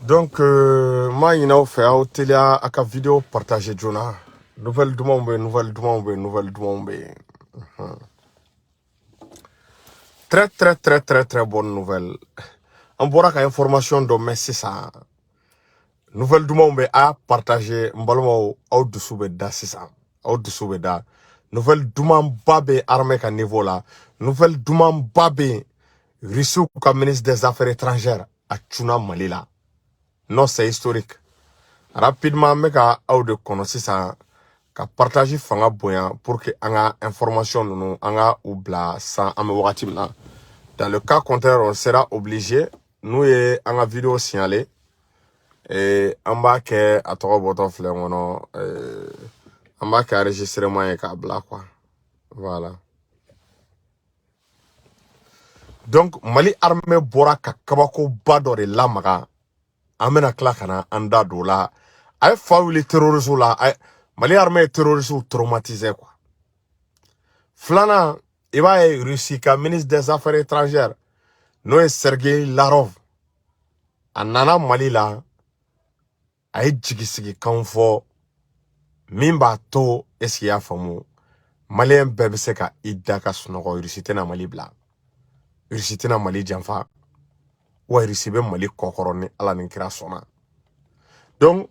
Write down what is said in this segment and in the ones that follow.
Donc n b'a ɲini aw fɛ, aw teliya a ka vidéo partager joona. Nouvelle dumanw bɛ yen, nouvelle dumanw bɛ yen, nouvelle dumanw bɛ yen. Très très très très très bonne nouvelle. An bɔra ka information dɔ mɛn sisan. Nouvelle dumanw bɛ, a y'a partager, n balimaw. Aw dusu bɛ da sisan, aw dusu bɛ da. Nouvelle dumanba bɛ armée ka niveau la, nouvelle dumanba bɛ yen. Russiw ka ministre des Affaires étrangères a cunna Mali la. Non, c'est historique. Rapidement, an bɛ ka aw de kɔnɔ sisan ka partage fanga bonya pour que an ka information ninnu, an ka u bila san an bɛ wagati min na. Dans le cas contraire, on sera obligé, n'u ye an ka vidéo signaler, et an b'a kɛ a tɔgɔ bɔtɔ filɛ n kɔnɔ, an b'a kɛ enregistrement ye k'a bila quoi. Voilà. Donc Mali armée bɔra ka kabakoba dɔ de lamaga. An bɛna tila ka na an da don o la. A ye fa wuli terroriste la, a ye Mali armée ye terroriste traumatisé quoi. Filanan, i b'a ye Russie ka ministre des Affaires étrangères, n'o ye Sergei Lavrov, a nana Mali la. A ye jigisigikanw fɔ min b'a to, est ce que i y'a faamu, maliyɛn bɛɛ bɛ se ka i da ka sunɔgɔ. Russie tɛna Mali bila, Russie tɛna Mali janfa, wa Russie bɛ Mali kɔkɔrɔ ni Ala ni kira sɔnna. Donc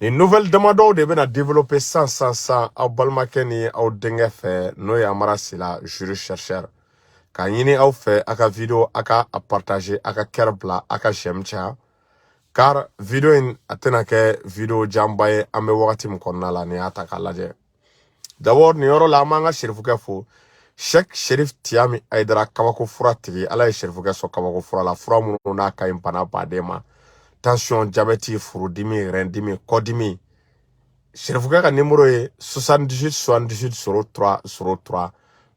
nin nouvelle damadɔw de bɛna développer san san san aw balimakɛ ni aw denkɛ fɛ, n'o ye Amara Sila, juriste chercheur, k'a ɲini aw fɛ, a ka vidéo, a ka a partager, a ka cœur bila, a ka j'aime caya, car vidéo in a tɛna kɛ vidéo janba ye. An bɛ wagati min kɔnɔna la, n'i y'a ta k'a lajɛ, d'abord nin yɔrɔ la, an b'an ka serifukɛ fo, Sheikh Sherif Tiyami Ayidara, kabako fura tigi. Ala ye serifukɛ sɔn kabako fura la, fura minnu n'a ka ɲi bana baden ma: tension, diabète, furudimi, rɛndimi, kɔdimi. Serifukɛ ka numéro ye 78 78 03 03.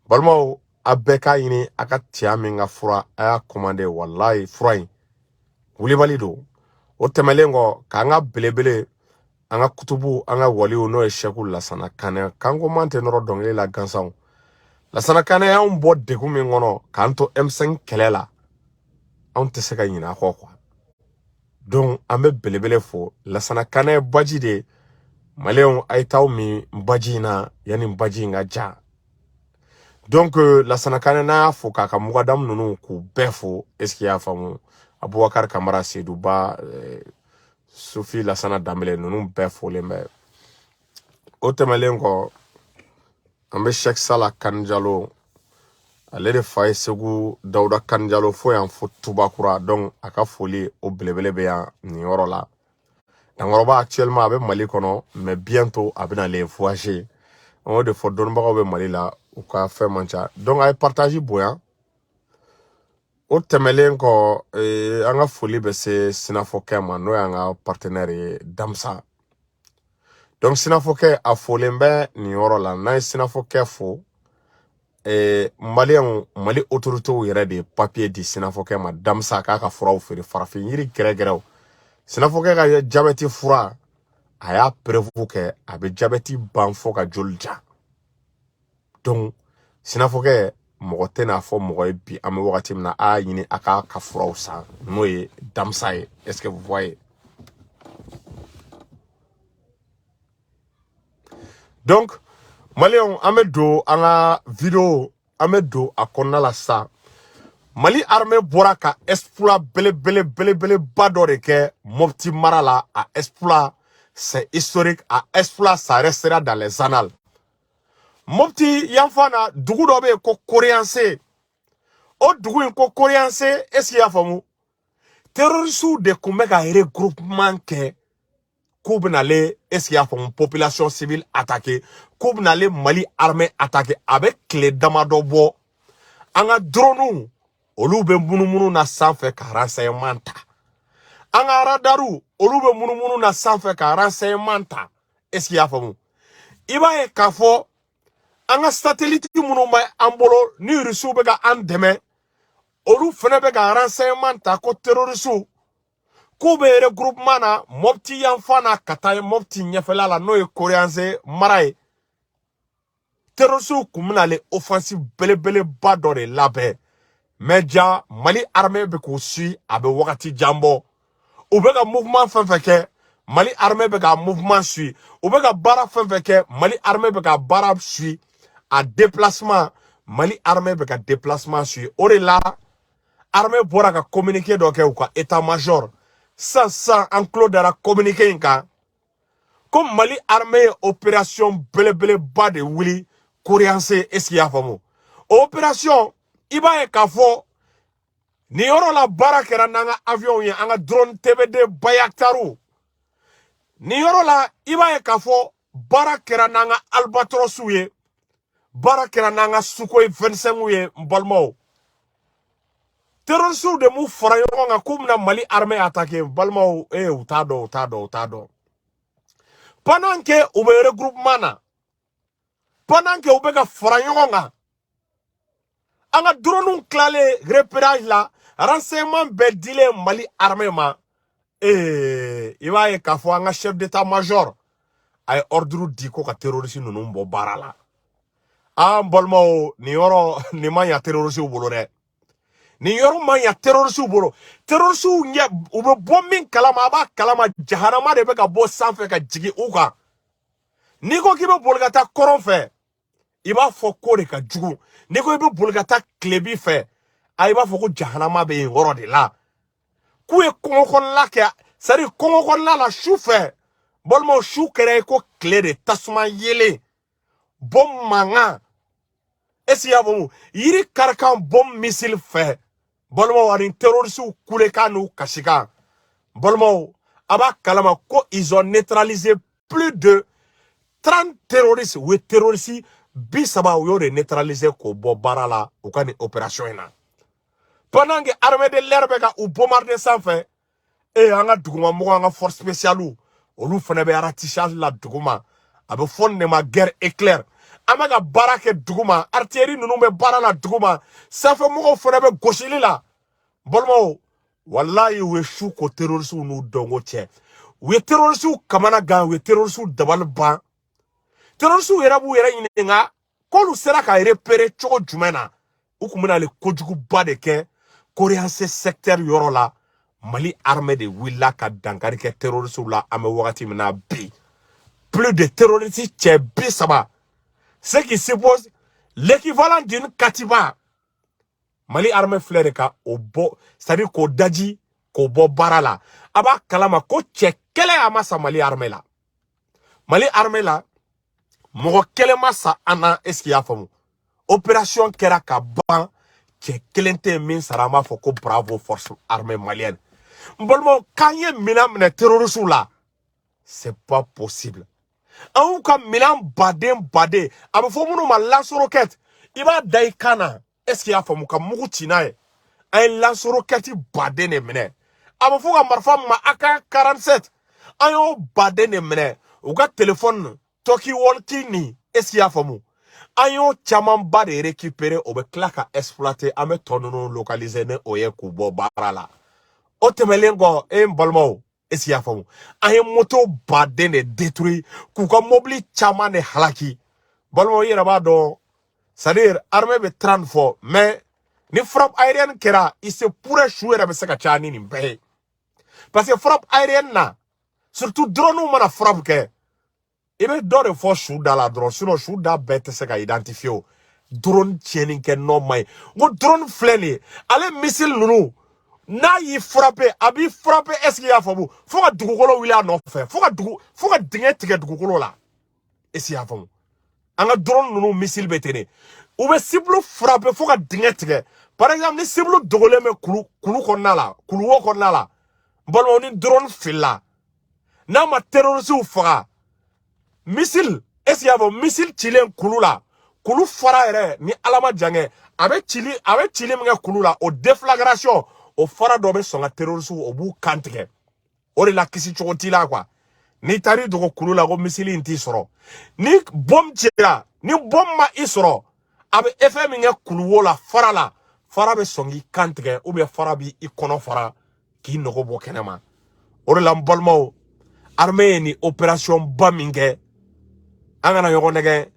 Balimaw, a bɛɛ k'a ɲini a ka Tiyami ka fura, a y'a commandé. Walayi, fura in wulibali don. O tɛmɛlen kɔ, k'an ka belebele, an ka kutubu, an ka waliw, n'o ye Sɛku Lasana Kanɛ, kanko man tɛ nɔrɔ dɔnkili la gansanw. Lasana Kanɛ y'anw bɔ degun min kɔnɔ k'an to M5 kɛlɛ la, anw tɛ se ka ɲinɛ a kɔ quoi. Donc an bɛ belebele fo. Lasana Kanɛ ye baji de ye. Maliyɛnw, a ye t'aw min baji in na yanni baji in ka ja. Donc Lasana Kanɛ, n'a y'a fo k'a ka mugadamu ninnu k'u bɛɛ fo, est ce que i y'a faamu, Abubakar Kamara, Seduba, Sufi Lasana Danbele, ninnu bɛɛ folen bɛ. O tɛmɛlen kɔ, an bɛ Sheikh Sala Kanjalo, ale de fa ye Segu Dawuda Kanjalo, fo yan fo Tubakura. Donc a ka foli o belebele bɛ yan nin yɔrɔ la. Dankɔrɔba actuellement a bɛ Mali kɔnɔ, mais bientôt a bɛna ale voyager. An y'o de fɔ, dɔnnibagaw bɛ Mali la, u ka fɛn man ca. Donc a ye partage bonya. O tɛmɛlen kɔ, an ka foli bɛ se Sinafɔkɛ ma, n'o y'an ka partenaire ye, Damisa. Donc Sinafɔkɛ a folen bɛ nin yɔrɔ la. N'an ye Sinafɔkɛ fo, maliyɛnw, Mali autorités yɛrɛ de ye papier di Sinafɔkɛ ma, Damisa, k'a ka furaw feere, farafin yiri gɛrɛgɛrɛw. Sinafɔkɛ ka diabète fura, a y'a preuve kɛ, a bɛ diabète ban fo ka joli ja. Donc Sinafɔkɛ, mɔgɔ tɛna fɔ mɔgɔ ye bi, an bɛ wagati min na, a y'a ɲini a k'a ka furaw san, n'o ye Damisa ye. Est ce que vous voyez? Donc maliyɛnw, an bɛ don an ka vidéo, an bɛ don a kɔnɔna la sisan. Mali armée bɔra ka exploit belebele belebeleba dɔ de kɛ Mopti mara la. A exploit, c'est historique. A exploit, ça restera dans les annales. Mopti yanfan na, dugu dɔ bɛ yen ko Koriyanse. O dugu in ko Koriyanse, est ce que i y'a faamu, terroristew de tun bɛ ka regroupement kɛ k'u bɛna, est ce que i y'a faamu, population civile attaquer, k'u bɛna Mali armée attaquer. A bɛ tile damadɔ bɔ, an ka drone olu bɛ munumunu na sanfɛ ka renseignement ta, an ka radariw olu bɛ munumunu na sanfɛ ka renseignement ta. Est ce que i y'a faamu? I b'a ye k'a fɔ an ka satellite minnu bɛ an bolo ni Rusiw bɛ ka an dɛmɛ, olu fana bɛ ka renseignement ta ko terroristew k'u bɛ regroupement na Mopti yanfan na ka taa Mopti ɲɛfɛla la, n'o ye Koriyanse mara ye. Terroristew kun bɛna ale offensive belebeleba dɔ de labɛn, mais ja Mali armée bɛ k'u suit, a bɛ wagati jan bɔ. U bɛ ka mouvement fɛn fɛn kɛ, Mali armée bɛ ka mouvement suit. U bɛ ka baara fɛn fɛn kɛ, Mali armée bɛ ka baara suit. A déplacement, Mali armée bɛ ka déplacement suit. O de la, armée bɔra ka communiqué dɔ kɛ, u ka état major. Sisan sisan, an tulo dara communiqué in kan ko Mali armée ye opération belebeleba de wuli Koriyanse. Est ce que i y'a faamu? O opération, i b'a ye k'a fɔ nin yɔrɔ la, baara kɛra n'an ka avion ye, an ka drone TBD Bayraktarw. Nin yɔrɔ la, i b'a ye k'a fɔ baara kɛra n'an ka Albatrosw ye, baara kɛra n'an ka Sukhoi 25 ye. N balimaw, terroristew de m'u fara ɲɔgɔn kan k'u bɛna Mali armée attaquer. N balimaw, u t'a dɔn, u t'a dɔn, u t'a dɔn. Pendant que u bɛ regroupement na, pendant que u bɛ ka fara ɲɔgɔn kan, an ka drone tilalen repérage la, renseignement bɛɛ dilen Mali armée ma, i b'a ye k'a fɔ an ka chef d'état major a ye ordre di ko ka terroriste ninnu bɔ baara la. An balimaw, nin yɔrɔ nin ma ɲa terroristew bolo dɛ, nin yɔrɔ ma ɲa terroristew bolo. Terroristew ɲɛ, u bɛ bɔ min kalama, a b'a kalama, jahanama de bɛ ka bɔ sanfɛ ka jigin u kan. N'i ko k'i bɛ boli ka taa kɔrɔn fɛ, i b'a fɔ ko de ka jugu. N'i ko i bɛ boli ka taa tilebi fɛ, a i b'a fɔ ko jahanama bɛ yen yɔrɔ de la. K'u ye kungo kɔnɔna kɛ, c'est à dire kungo kɔnɔna la su fɛ, balimaw, su kɛra i ko tile de, tasuma yelen bɔ mankan. Est ce que i y'a faamu? Yiri karikan bɔ missile fɛ, balimaw, ani terroristew kulekan n'u kasikan. Balimaw, a b'a kalama ko ils ont neutralisé plus de 30 terroristes. U ye terroriste 30, u y'o de neutraliser k'o bɔ baara la u ka nin opération in na. Pendant que armée de l'air bɛ ka u bombarder sanfɛ, an ka dugumamɔgɔw, an ka force spéciale, olu fana bɛ ratissage la duguma. A bɛ fɔ nin de ma guerre éclair. An bɛ ka baara kɛ duguma, artillerie ninnu bɛ baara la duguma, sanfɛmɔgɔw fana bɛ gosili la. Balimaw, walayi, u ye su ko terroristew n'u dɔnko cɛ. U ye terroristew kamana gan, u ye terroristew dabali ban. Terroristew yɛrɛ b'u yɛrɛ ɲininka k'olu sera ka repérer cogo jumɛn na. U kun bɛna ale kojuguba de kɛ Koriyanse secteur yɔrɔ la. Mali armée de wulila ka dankari kɛ terroristew la. An bɛ wagati min na bi, plus de terroristes cɛ 30, ce qui suppose l'équivalent d'une katiba, Mali armée filɛ de ka o bɔ, c'est à dire k'o daji k'o bɔ baara la. A b'a kalama ko cɛ kɛlɛ a ma sa Mali armée la. Mali armée la, mɔgɔ kelen ma sa an na. Est ce que i y'a faamu? Opération kɛra ka ban, cɛ kelen tɛ yen min sara. An b'a fɔ ko bravo force armée malienne. N balimaw, k'an ye minɛn minɛ terroristew la, c'est pas possible. An y'u ka minɛn baden baden, a bɛ fɔ minnu ma lance-roquette, i b'a da i kan na, est ce que i y'a faamu, ka mugu ci n'a ye. An ye lance-roquette baden de minɛ. A bɛ fɔ ka marifa min ma AK 47, an y'o baden de minɛ. U ka téléphone talkie walkie nin, est ce que i y'a faamu, an y'o camanba de récupérer. O bɛ tila ka exploiter, an bɛ tɔ ninnu localiser ni o ye k'u bɔ baara la. O tɛmɛnen kɔ, e n balimaw, est ce que i y'a faamu, an ye moto baden de détruire, k'u ka mobili caman de halaki. Balimaw, i yɛrɛ b'a dɔn, c'est à dire armée bɛ 30 fɔ, mais ni frappe aérienne kɛra, il se pourrait su yɛrɛ bɛ se ka caya ni nin bɛɛ ye, parce que frappe aérienne na, surtout drone mana frappe kɛ, i bɛ dɔ de fɔ su da la dɔrɔn, sinon su da bɛɛ tɛ se ka identifier. O drone tiɲɛni kɛ nɔ man ɲi. N ko drone filɛ nin ye, ale missile ninnu, n'a y'i frappé, a b'i frappé, est ce que i y'a faamu, fo ka dugukolo wuli a nɔfɛ, fo ka dingɛ tigɛ dugukolo la. Est ce que i y'a faamu? An ka drone ninnu missile bɛ ten de, u bɛ cible frappé fo ka dingɛ tigɛ. Par exemple, ni cible dogolen bɛ kulu kɔnɔna la, kuluwo kɔnɔna la, n balimaw, ni drone filila, n'a ma terroristew faga, missile, est ce que i y'a faamu, missile cilen kulu la, kulu fara yɛrɛ, ni Ala ma jan kɛ, a bɛ cili min kɛ kulu la, o déflagration, o fara dɔ bɛ sɔn ka terroristew, o b'u kan tigɛ. O de la, kisi cogo t'i la quoi. N'i taar'i dogo kulu la ko missile in t'i sɔrɔ, ni bombe cira, ni bombe ma i sɔrɔ, a bɛ effet min kɛ kuluwo la, fara la, fara bɛ sɔn k'i kan tigɛ, ou bien fara b'i kɔnɔ fara k'i nɔgɔ bɔ kɛnɛma. O de la, n balimaw, armée ye nin opération ba min kɛ, an kana ɲɔgɔn nɛgɛ.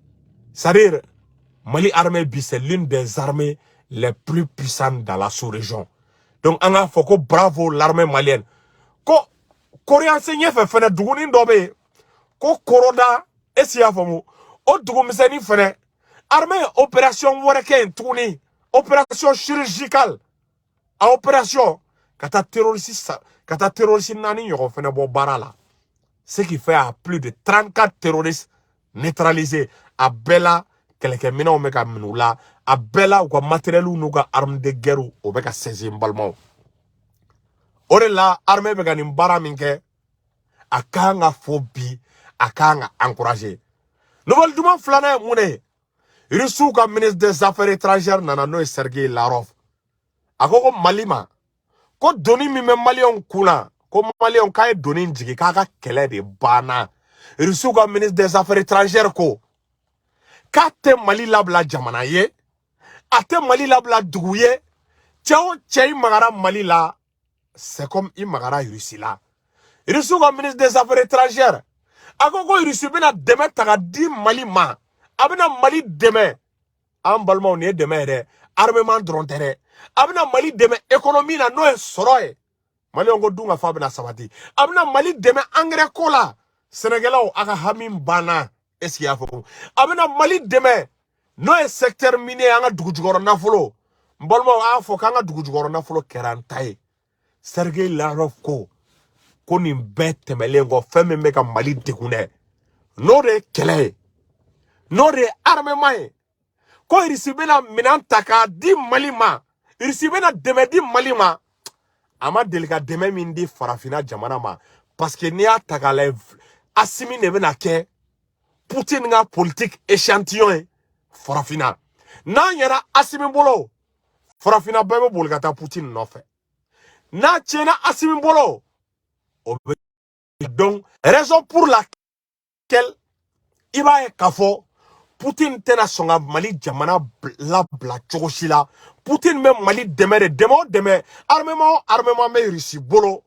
C'est à dire Mali armée bi, c'est l'une des armées les plus puissantes dans la sous-région. Donc an k'a fɔ ko bravo l'armée malienne. Ko Koriyanse ɲɛfɛ fɛnɛ, dugunin dɔ bɛ yen ko Koroda, est-ce y'a faamu? O dugumisɛnnin fɛnɛ, armée ye opération wɛrɛ kɛ yen tuguni, opération chirurgicale, a opération ka taa terroriste sa, ka taa terroriste 4 ɲɔgɔn fɛnɛ bɔ baara la, ce qui fait à plus de 34 terroristes neutralisés. A bɛɛ la, kɛlɛkɛminɛnw bɛ ka minɛ u la, a bɛɛ la, u ka matériel n'u ka arme de guerre, o bɛ ka saisir. N balimaw, o de la armée bɛ ka nin baara min kɛ, a kan ka fɔ bi, a kan ka encourager. Nouvelle duman filanan ye mun de ye? Rusiw ka ministre des Affaires étrangères nana, n'o ye Sergei Lavrov. A ko ko Mali ma ko doni min bɛ Maliyɛnw kun na, ko Maliyɛnw k'a ye doni jigin, k'a ka kɛlɛ de banna. Rusiw ka ministre des Affaires étrangères ko k'a tɛ Mali labila jamana ye, a tɛ Mali labila dugu ye. Cɛ o cɛ, i magara Mali la, c'est comme i magara Rusi la. Rusiw ka ministre des Affaires étrangères a ko ko Rusi bɛna dɛmɛ ta ka di Mali ma, a bɛna Mali dɛmɛ. An balimaw, nin ye dɛmɛ ye dɛ, armement dɔrɔn tɛ dɛ. A bɛna Mali dɛmɛ économie na, n'o ye sɔrɔ ye, Maliyɛnw ko dun ka fa bɛna sabati. A bɛna Mali dɛmɛ engrais ko la, sɛnɛkɛlaw a ka hami banna, est ce que i y'a faamu? A bɛna Mali dɛmɛ, n'o ye secteur minier, an ka dugu jukɔrɔ nafolo. N balimaw, a y'a fɔ k'an ka dugu jukɔrɔ nafolo kɛra an ta ye. Sergei Lavrov ko ko nin bɛɛ tɛmɛlen kɔ, fɛn min bɛ ka Mali degun dɛ, n'o de ye kɛlɛ ye, n'o de ye armement ye, ko Irisi bɛna minɛn ta k'a di Mali ma, Irisi bɛna dɛmɛ di Mali ma, a ma deli ka dɛmɛ min di farafinna jamana ma. Parce que n'i y'a ta k'a lajɛ, Asimi de bɛna kɛ Poutine ka politique échantillon ye farafinna. N'a ɲɛna Asimi bolo, farafinna bɛɛ bɛ boli ka taa Poutine nɔfɛ. N'a tiɲɛna Asimi bolo, o bɛ. Donc raison pour laquelle i b'a ye k'a fɔ Poutine tɛna sɔn ka Mali jamana labila cogo si la. Poutine bɛ Mali dɛmɛ de, dɛmɛ o dɛmɛ, armement o armement bɛ Rusi bolo,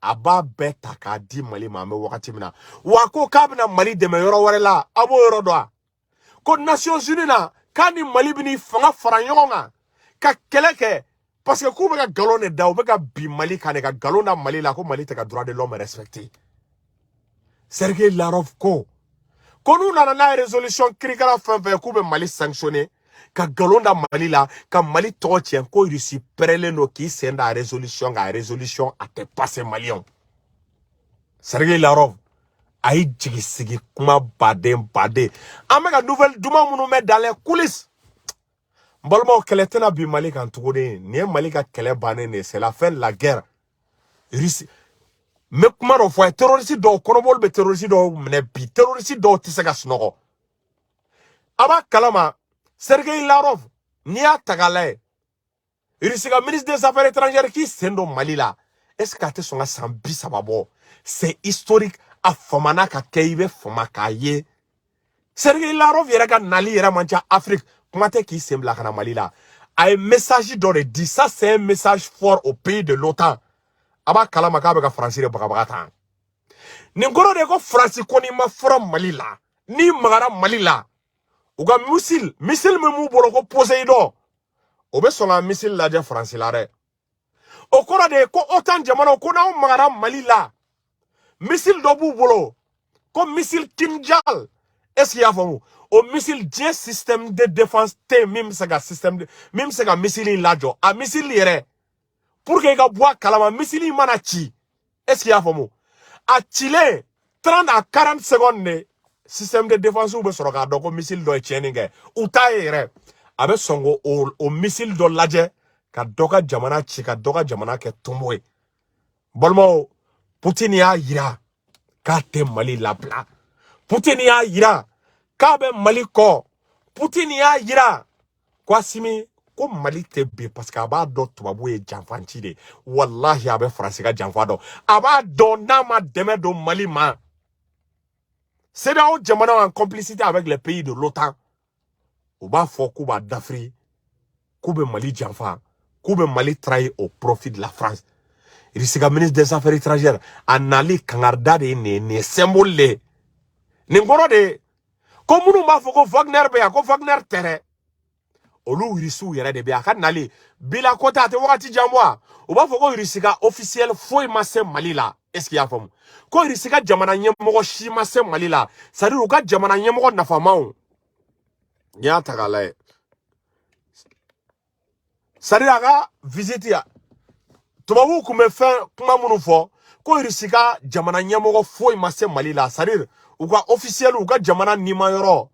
a b'a bɛɛ ta k'a di Mali ma. An bɛ wagati min na, wa a ko k'a bɛna Mali dɛmɛ yɔrɔ wɛrɛ la, a b'o yɔrɔ dɔn wa? Ko Nations Unies na, k'a ni Mali bɛ fanga fara ɲɔgɔn kan ka kɛlɛ kɛ, parce que k'u bɛ ka nkalon de da, u bɛ ka bin Mali kan de, ka nkalon da Mali la ko Mali tɛ ka droit de l'homme respecter. Sergei Lavrov ko ko n'u nana n'a ye résolution kirikara fɛn fɛn k'u bɛ Mali sanctionner, ka nkalon da Mali la, ka Mali tɔgɔ tiɲɛ, ko Rusi pɛrɛlen don k'i sen da résolution kan, résolution a tɛ passer. Maliyɛnw, Sergei Lavrov a ye jigi sigi kuma baden baden. An bɛ ka nouvelle duman minnu mɛn dans les coulisses, n balimaw, kɛlɛ tɛna bin Mali kan tuguni. Nin ye Mali ka kɛlɛ bannen de ye, c'est la fin de la guerre. Russie, n bɛ kuma dɔ fɔ a ye, terroriste dɔw kɔnɔbɔli bɛ terroriste dɔw minɛ bi, terroriste dɔw tɛ se ka sunɔgɔ. A b'a kalama, Sergei Lavrov, n'i y'a ta k'a lajɛ, Russie ka ministre des Affaires étrangères k'i sen don Mali la, est ce que a tɛ sɔn ka san 30 bɔ? C'est historique. A famana ka kɛ, i bɛ fama k'a ye. Sergei Lavrov yɛrɛ ka nali yɛrɛ man ca Afrique, kuma tɛ k'i sen bila ka na Mali la. A ye message dɔ de di, ça c'est un message fort au pays de l'OTAN. A b'a kalama k'a bɛ ka Faransi de bagabaga tan. Nin kɔrɔ de ye ko Faransi kɔni ma fɔra Mali la, n'i magara Mali la, u ka missile min b'u bolo ko Poseidon, o bɛ sɔn ka missile lajɛ Faransi la dɛ. O kɔrɔ de ye ko OTAN jamanaw ko n'aw magara Mali la, missile dɔ b'u bolo ko missile Kinjal, est ce que i y'a faamu? O missile, diɲɛ système de défense tɛ yen min bɛ se ka système de min bɛ se ka missile in lajɔ. A missile yɛrɛ, pour que i ka bɔ a kalama, missile in mana ci, est ce que i y'a faamu, a cilen 30 à 40 secondes de, système de défense bɛ sɔrɔ k'a dɔn ko missile dɔ ye tiɲɛni kɛ. U t'a ye yɛrɛ, a bɛ sɔn k'o o missile dɔ lajɛ ka dɔ ka jamana ci, ka dɔ ka jamana kɛ tonbo ye. Balimaw, Poutine y'a yira k'a tɛ Mali labila, Poutine y'a yira k'a bɛ Mali kɔ, Poutine y'a yira ko Asimi ko Mali tɛ bin, parce que a b'a dɔn tubabu ye janfanci de ye. Walahi, a bɛ Faransi ka janfa dɔn, a b'a dɔn n'a ma dɛmɛ don Mali ma, CEDEAO jamanaw en complicité avec les pays de l'OTAN, u b'a fɔ k'u b'a dafiri, k'u bɛ Mali janfa, k'u bɛ Mali trahir au profit de la France. Russie ka ministre des Affaires étrangères a nali kangarida de ye nin ye, nin ye symbole de ye. Nin kɔrɔ de ye ko minnu b'a fɔ ko Wagner bɛ yan, ko Wagner tɛ dɛ, olu Rusiw yɛrɛ de bɛ yan. A ka nali bila ko tɛ, a tɛ wagati jan bɔ. A u b'a fɔ ko Russie ka officiel foyi ma se Mali la. Est ce que i y'a faamu ko Russie ka jamana ɲɛmɔgɔ si ma se Mali la, c'est à dire u ka jamana ɲɛmɔgɔ nafamaw? N'i y'a ta k'a lajɛ, c'est à dire a ka visite ya, tubabuw tun bɛ fɛn kuma minnu fɔ ko Russie ka jamana ɲɛmɔgɔ foyi ma se Mali la, c'est à dire u ka officiel, u ka jamana nimayɔrɔ,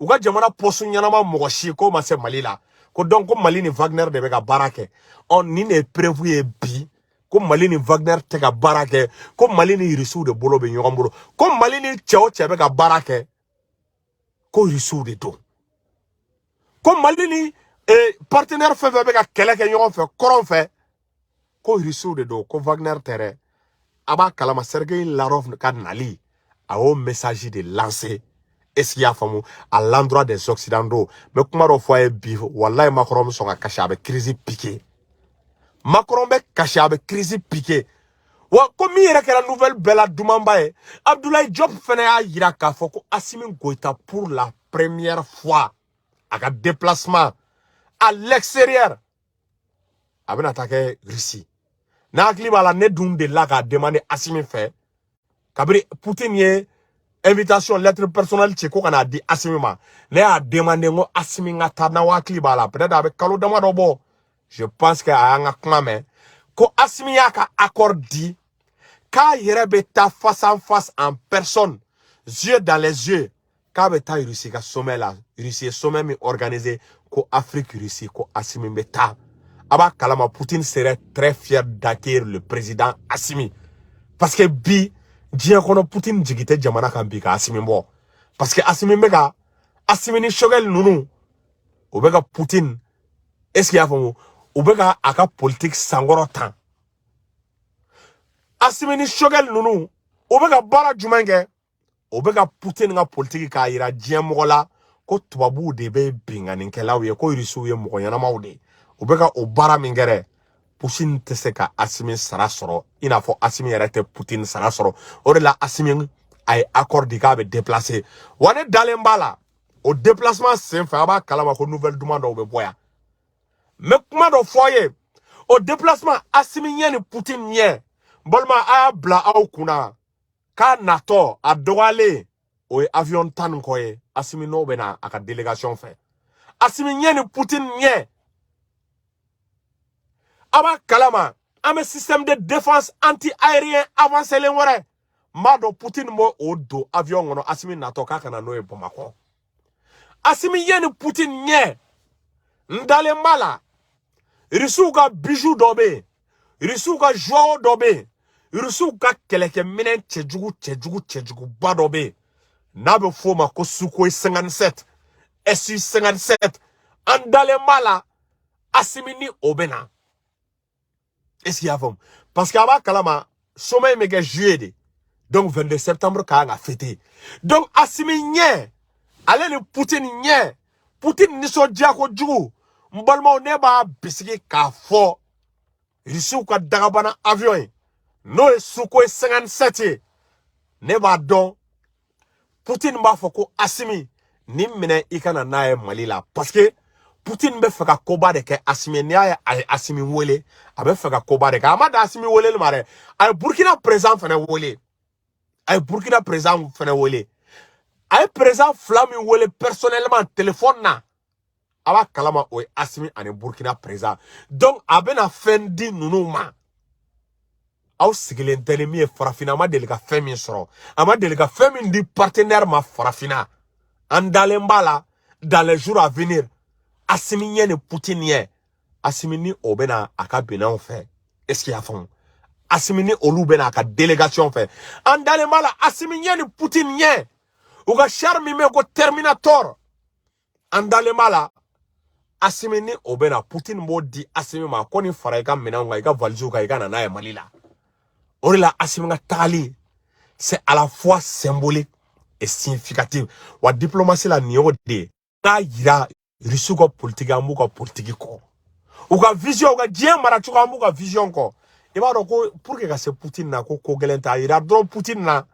u ka jamana poste ɲɛnama mɔgɔ si k'o ma se Mali la, ko donc ko Mali ni Wagner de bɛ ka baara kɛ. Ɔ, nin de ye preuve ye bi ko Mali ni Wagner tɛ ka baara kɛ, ko Mali ni Russiw de bolo bɛ ɲɔgɔn bolo, ko Mali ni cɛ o cɛ bɛ ka baara kɛ, ko Russiw de don, ko Mali ni partenaire fɛn fɛn bɛ ka kɛlɛ kɛ ɲɔgɔn fɛ kɔrɔn fɛ, ko Russiw de don, ko Wagner tɛ dɛ. A b'a kalama, Sergei Lavrov ka nali, a y'o message de lancer. Est ce qu'il y'a faamu, à l'endroit des occidentaux? N bɛ kuma dɔ fɔ a ye bi, walayi, Macron bɛ sɔn ka kasi, a bɛ crise piquer. Macron bɛ kasi, a bɛ crise piquer. Wa ko min yɛrɛ kɛra nouvelle bɛɛ la dumanba ye, Abdoulaye Diop fɛnɛ y'a yira k'a fɔ ko Assimi Goïta, pour la première fois a ka déplacement à l'extérieur, a bɛna taa kɛ Russie. N'a hakili b'a la, ne dun delila k'a demander Assimi fɛ kabini Poutine ye invitation, lettre personnelle ci ko ka n'a di Assimi ma, ne y'a demander n ko Assimi ka taa. N'aw hakili b'a la, peut-être a bɛ kalo damadɔ bɔ, je pense que a y'an ka kuma mɛn ko Assimi y'a ka accord di k'a yɛrɛ bɛ taa face en face, en personne, yeux dans les yeux, k'a bɛ taa Russie ka sommet la. Russie ye sommet min organisé ko Afrique Russie, ko Assimi bɛ taa. A b'a kalama, Poutine serait très fier d'accueillir le président Assimi, parce que bi diɲɛ kɔnɔ, Poutine jigi tɛ jamana kan bi ka Assimi bɔ, parce que Assimi bɛ ka, Assimi ni Choguel ninnu, o bɛ ka Poutine, est ce que i y'a faamu, u bɛ ka a ka politique sankɔrɔ tan. Assimi ni Choguel ninnu, u bɛ ka baara jumɛn kɛ? O bɛ ka Poutine ka politique k'a yira diɲɛ mɔgɔ la ko tubabuw de bɛ binkannikɛlaw ye, ko Irisiw ye mɔgɔ ɲɛnamaw de ye. U bɛ ka o baara min kɛ dɛ, Poutine tɛ se ka Assimi sara sɔrɔ i n'a fɔ Assimi yɛrɛ tɛ Poutine sara sɔrɔ. O de la Assimi a ye accord di k'a bɛ déplacer. Wa ne dalen b'a la, o déplacement sen fɛ, a b'a kalama ko nouvelle duman dɔw bɛ bɔ yan. N bɛ kuma dɔ fɔ aw ye, o déplacement, Assimi ɲɛ ni Poutine ɲɛ, n balima, a y'a bila aw kunna k'a natɔ, a dɔgɔyalen o ye avion 10 ni kɔ ye. Assimi n'o bɛ na a ka délégation fɛ, Assimi ɲɛ ni Poutine ɲɛ. A b'a kalama, an bɛ système de défense anti-aérien avancé len wɛrɛ, n b'a dɔn Poutine b'o o don avion kɔnɔ, Assimi natɔ, k'a ka na n'o ye Bamakɔ. Assimi ɲɛ ni Poutine ɲɛ, n dalen b'a la, Irisiw ka bijou dɔ bɛ yen, Irisiw ka joyau dɔ bɛ yen, Irisiw ka kɛlɛkɛminɛn cɛjugu cɛjugu cɛjuguba dɔ bɛ yen n'a bɛ f'o ma ko Sukhoi 57, SU 57. An dalen b'a la, Assimi ni o bɛ na. Est ce qu'il y'a faamu? Parce que a b'a kalama, sommet in bɛ kɛ juillet de, donc 22 septembre ka kan ka fêter. Donc Assimi ɲɛ, ale ni Poutine ɲɛ, Poutine nisɔndiya kojugu. N balimaw, ne b'a bisigi k'a fɔ Irisiw ka dagabana avion ye, n'o ye Sukhoi 57 ye, ne b'a dɔn Poutine b'a fɔ ko Assimi nin minɛ, i ka na n'a ye Mali la, parce que Poutine bɛ fɛ ka koba de kɛ Assimi ye. N'i y'a ye a ye Assimi wele, a bɛ fɛ ka koba de kɛ. A ma dan Assimi weleli ma dɛ, a ye Burkina président fɛnɛ wele, a ye Burkina président fɛnɛ wele. A ye président fila min wele personnellement téléphone na, a b'a kalama, o ye Assimi ani Burkina président. Donc a bɛna fɛn di ninnu ma, aw sigilen tɛ ni min ye. Farafinna, a ma deli ka fɛn min sɔrɔ, a ma deli ka fɛn min di partenaire ma farafinna. An dalen b'a la, dans les jours à venir, Assimi ɲɛ ni Poutine ɲɛ, Assimi ni o bɛna a ka binanw fɛ. Est ce qu'il y'a faamu? Assimi ni olu bɛna a ka délégation fɛ. An dalen b'a la, Assimi ɲɛ ni Poutine ɲɛ, u ka char min bɛ yen ko Terminator, an dalen b'a la, Assimi ni o bɛna, Poutine b'o di Assimi ma ko nin fara i ka minɛnw kan, i ka valisew kan, i ka na n'a ye Mali la. O de la Assimi ka tagali, c'est à la fois symbolique et significatif. Wa diplomatie la, nin y'o de ye n'a yira Rusiw ka politique, an b'u ka politique kɔ, u ka vision, u ka diɲɛ maracogo, an b'u ka vision kɔ. I b'a dɔn ko pour que ka se Poutine na, ko ko gɛlɛn tɛ. A yira dɔrɔn Poutine na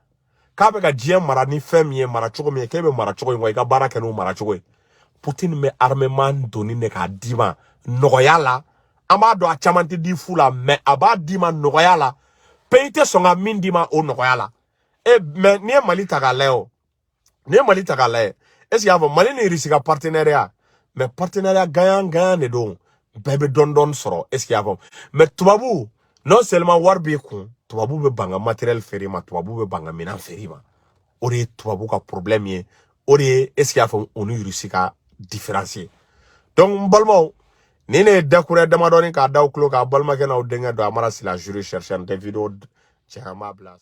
k'a bɛ ka diɲɛ mara ni fɛn min ye, mara cogo min ye, k'e bɛ mara cogo in kɔ, i ka baara kɛ n'o mara cogo ye. Poutine bɛ armement donni de k'a d'i ma nɔgɔya la. An b'a dɔn a caman tɛ di fu la, mais a b'a d'i ma nɔgɔya la. Pays tɛ sɔn ka min d'i ma o nɔgɔya la. E, mais n'i ye Mali ta k'a lajɛ o, n'i ye Mali ta k'a lajɛ, est ce que y'a fɔ Mali ni Russie ka partenariat, mais partenariat gagnant gagnant de don, bɛɛ bɛ dɔɔni dɔɔni sɔrɔ, est ce que y'a fɔ? Mais tubabu, non seulement wari b'i kun, tubabu bɛ ban ka matériel feere i ma, tubabu bɛ ban ka minɛn feere i ma. O de ye tubabu ka problème ye. O de ye, est ce que y'a fɔ, o ni Russie ka différence ye. Donc n balimaw, ni ne ye dakuruya damadɔni k'a da aw tulo k'a balimakɛ n'aw denkɛ don Amara Sila, juri chercheur. N tɛ vidéo cɛ, an b'a bila.